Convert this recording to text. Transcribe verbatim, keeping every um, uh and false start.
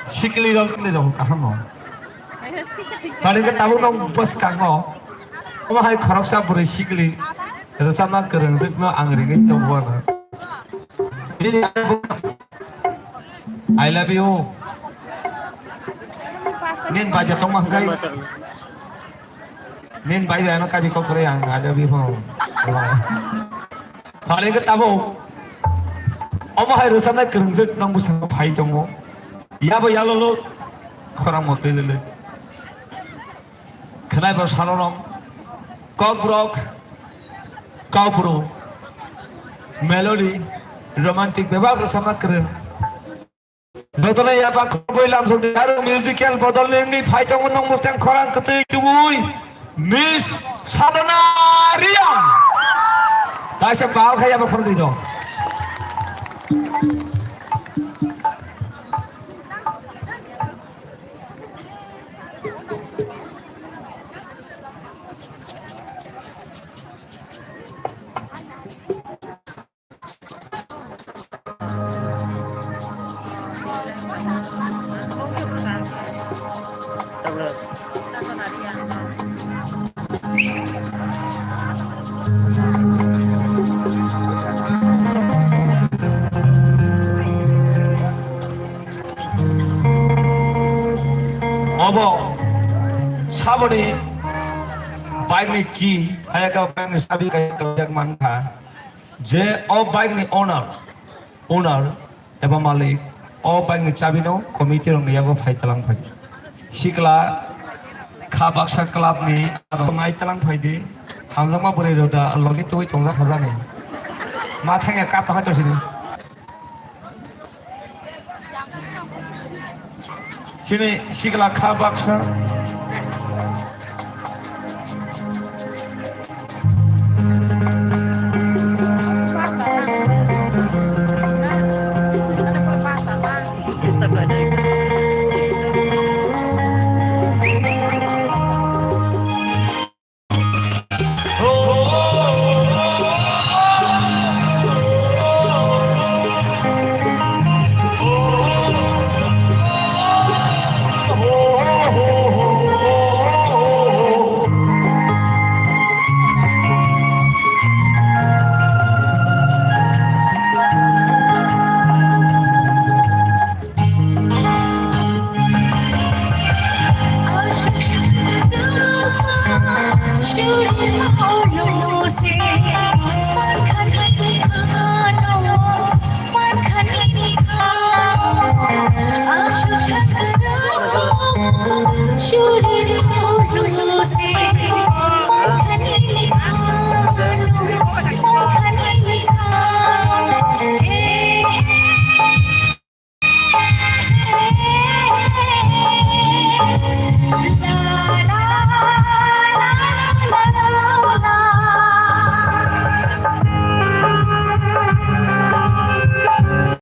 Sikli rok ni rok kaham no. Pari ke tabuk no bwskango. Omo hai khoroksa bwrwi sikli rwchapna kwrwngjwkno ang ringwi tongo ano. Bini I love you. Nin baja tongma hwnkhe. Nin bai bai ano kaji kok kwrwi ang I love you phano. Pari ke tabuk. Omo hai rwchapnai kwrwngjwk nang bwskango phai tongo. Yabo yalolo khorang motwi lele. Khwnai bo sarorok. Kokborok. Kaubru. Melody. Romantic bebak rwchapna kwrwng. Bodolni yaba khoboi lamsok ni aro musical bodolni wngwi phai tongo nwng mwchang khorang kwtwi tubui Miss Sadhana Riang. Kaisa pal kha yaba khordi do. Obo saboni bike ni key, hayaka bike ni sabi kaya kajak mankha. Je o bike ni owner, owner eba malik, o bike ni chabi no committee rok ni yago phai talang phai. Sikla kha baksa club ni aro nai talang phai di. Hamjakma bwrwi rok da logi twi tongjak khajani. Ma thangya kap thangwi tongsi di. Chini sikla kha baksa.